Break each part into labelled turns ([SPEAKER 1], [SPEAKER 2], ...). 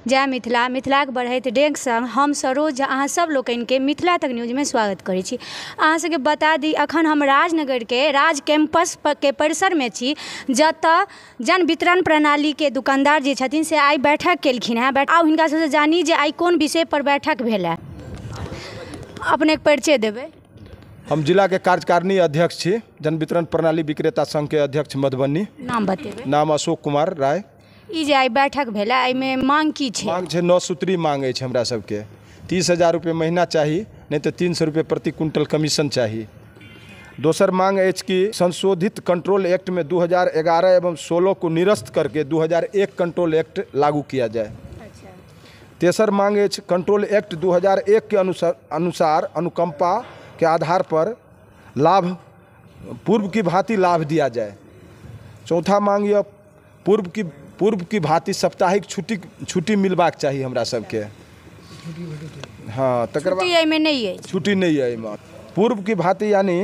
[SPEAKER 1] जय मिथिला। मिथिलाक बढ़ैत डेग संग हम सरोज अहाँ सब लोकनिके मिथिला तक न्यूजमे स्वागत करै छी। अहाँ सबके बता दी अखन हम राजनगरके राज कैंपस के परिसरमे छी, जतऽ जन वितरण प्रणालीके दुकानदार जे छथिन से आइ बैठक केलखिन हेँ। आउ हिनका सबसँ जानी जे आइ कोन विषय पर बैठक भेल है। अपनेके परिचय देबै।
[SPEAKER 2] हम जिलाके कार्यकारिणी अध्यक्ष छी, जन वितरण प्रणाली विक्रेता संघ के अध्यक्ष मधुबनी।
[SPEAKER 1] नाम बतेबै।
[SPEAKER 2] नाम अशोक कुमार राय।
[SPEAKER 1] ई जे आइ बैठक भेल है एहिमे मांग की छै?
[SPEAKER 2] मांग छै 9 सूत्री मांग अछि हमरा सबके। 30,000 रुपये महीना चाही, नहीं तो 300 रुपये प्रति क्विंटल कमीशन चाही। दोसर मांग अछि कि संशोधित कंट्रोल एक्ट में 2011 एवं 16 को निरस्त करके 2001 कंट्रोल एक्ट लागू किया जाए। तेसर मांग अछि कंट्रोल एक्ट 2001 के अनुसार अनुकंपा के आधार पर लाभ पूर्व की भांति लाभ दिया जाए। चौथा मांग यह पूर्व की भांति साप्ताहिक छुट्टी मिलबाक चाही हमरा सबके। हाँ, तकर बाद
[SPEAKER 1] एहिमे नहीं है,
[SPEAKER 2] छुट्टी नहीं है एहिमे। पूर्व की भांति यानी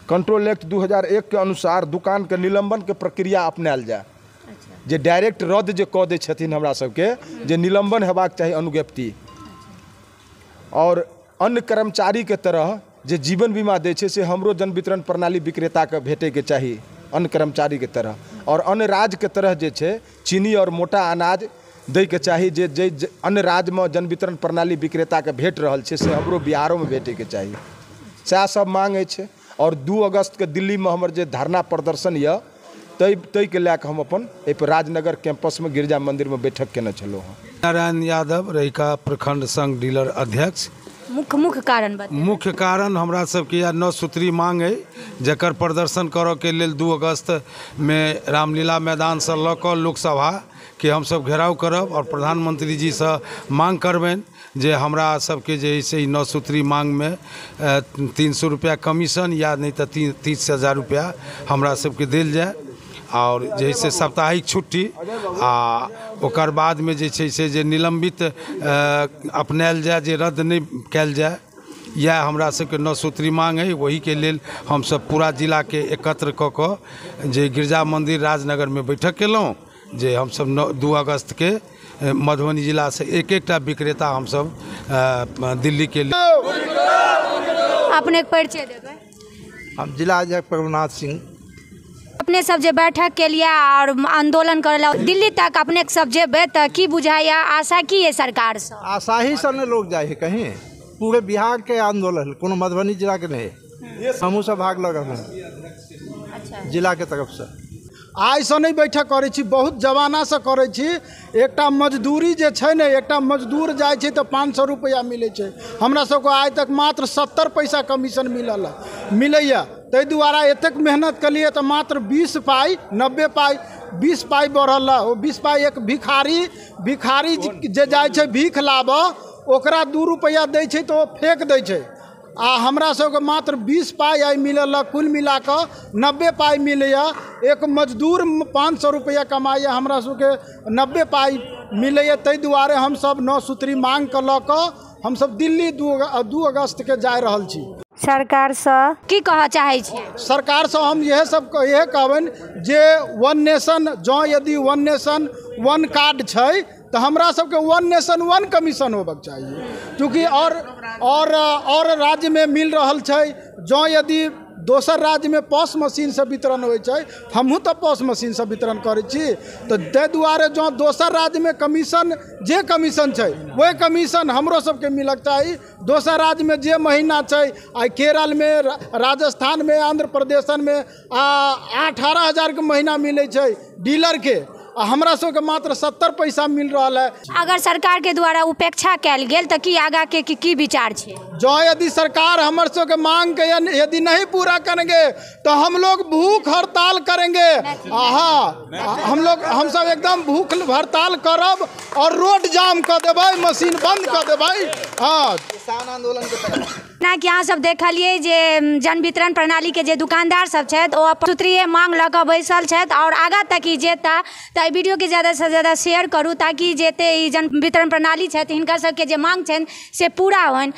[SPEAKER 2] कंट्रोल एक्ट 2001 के अनुसार दुकान के निलंबन के प्रक्रिया अपनायल जाए। जे डायरेक्ट रद्द जे कऽ दै छथिन हमरा सबके, जे निलंबन हेबाक चाही अनुज्ञप्ति। और अन्य कर्मचारी के तरह जे जीवन बीमा दै छै से हमरो जन वितरण प्रणाली विक्रेताके भेटैके चाही अन्य कर्मचारी के तरह। और अन्य राज्य के तरह जे छै चीनी और मोटा अनाज दैके चाही, जे जे अन्य राज्यमे जन वितरण प्रणाली विक्रेताके भेट रहल छै से हमरो बिहारोमे भेटैके चाही। सएह सब मांग अछि। और 2 अगस्त के दिल्लीमे हमर जे धरना प्रदर्शन यऽ ताहिके लए कऽ हम अपन एहिपर राजनगर कैंपसमे गिरजा मंदिरमे बैठक केने छलहुँ हँ।
[SPEAKER 3] नारायण यादव, रहिका प्रखंड संघ डीलर अध्यक्ष।
[SPEAKER 1] मुख्य कारण बताउ।
[SPEAKER 3] मुख्य कारण हमरा सबके यह 9 सूत्री मांग है, जकर प्रदर्शन करऽ के लेल 2 अगस्त में रामलीला मैदानसँ लऽ कऽ लोकसभा के हमसब घेराव करब और प्रधानमंत्री जी से मांग करबनि जे हमरा सबके जे है से 9 सूत्री मांगमे 300 रुपया कमीशन या नहीं तऽ 30,000 रुपया हमरा सबके देल जाए। और जे से साप्ताहिक छुट्टी आ ओकर बादमे जे छै से जे निलम्बित अपनायल जाए, जे रद्द नहि कयल जाए। इएह हमरा सबके 9 सूत्री मांग है। ओहिके लेल हमसब पूरा जिलाके एकत्र कऽ कऽ जे गिरजा मंदिर राजनगरमे बैठक केलहुँ, जे हमसब 2 अगस्त के मधुबनी जिलासँ एक एकटा विक्रेता हमसब दिल्लीके लिए।
[SPEAKER 1] अपने परिचय देबै।
[SPEAKER 4] हम जिला अध्यक्ष प्रभुनाथ सिंह।
[SPEAKER 1] अपने सब जे बैठक के लिए और आंदोलन करे ला दिल्ली तक अपने सब जेबै तऽ की बुझाइया, आशा की है सरकार से?
[SPEAKER 4] आशा ही से ने लोग जाए है कहीं, पूरे बिहार के आंदोलन, कोनो मधुबनी जिला के नहीं। हमहूँ सब भाग लग रहे जिला के तरफ से।
[SPEAKER 5] आइसँ नहि बैठक करै छी, बहुत जमानासँ करै छी। एकटा मजदूरी जे छै ने, एकटा मजदूर जाइ छै तऽ 500 रुपैआ मिलै छै। हमरा सबके आइ तक मात्र 70 पैसा कमीशन मिलल मिलैए। ताहि दुआरे एतेक मेहनत केलियै तऽ मात्र 20 पाइ 90 पाइ 20 पाइ बढ़ल है। ओ 20 पाइ एक भिखारी जे जाइ छै भीख लाबऽ, ओकरा 2 रुपैआ दै छै तऽ ओ फेक दै छै। आ हमरा सबके मात्र 20 पाइ आइ मिलल, कुल मिला कऽ 90 पाइ मिलैए। एक मजदूर 500 रुपैआ कमाइए, हमरा सबके 90 पाइ मिलैए। ताहि दुआरे हमसब 9 सूत्री मांगके लऽ कऽ हमसब दिल्ली 2 अगस्त के जा रहल छी।
[SPEAKER 1] सरकारसँ की कहऽ चाहै छी?
[SPEAKER 5] सरकारसँ हम इएह सब इएह कहबनि जे वन नेशन, जँ यदि वन नेशन वन कार्ड छै तऽ हमरा सबके वन नेशन वन कमीशन होबक चाही। चूँकि और राज्यमे मिल रहल छै, जँ यदि दोसर राज्यमे पॉस मशीनसँ वितरण होइ छै, हमहूँ तऽ पॉस मशीनसँ वितरण करै छी, तऽ ताहि दुआरे जँ दोसर राज्यमे कमीशन जे कमीशन छै ओहि कमीशन हमरो सबके मिलक चाही। दोसर राज्यमे जे महीना छै, आइ केरलमे, राजस्थानमे, आंध्र प्रदेशमे 18,000 के महीना मिलै छै डीलरके, आ हमरा सबके मात्र 70 पैसा मिल रहल है।
[SPEAKER 1] अगर सरकार के द्वारा उपेक्षा कयल गेल तऽ की आगा के की विचार छै?
[SPEAKER 5] जँ यदि सरकार हमर सबके मांग के यदि नहीं पूरा करेंगे तो हम लोग भूख हड़ताल करेंगे। हाँ, हम सब एकदम भूख हड़ताल करब और रोड जाम कर देबै, मशीन बंद कर देबै। हाँ,
[SPEAKER 4] किसान आंदोलन के तरह।
[SPEAKER 1] जेनाकि अहाँ सब देखलियै जे जन वितरण प्रणाली के जे दुकानदार सब छथि ओ अपन सूत्रीय मांग लऽ कऽ बैसल छथि और आगाँ तक ई जेता। तऽ एहि वीडियो के ज़्यादा से ज़्यादा शेयर करू ताकि जते ई जन वितरण प्रणाली छथि हिनका सबके जे मांग छनि से पूरा होइन।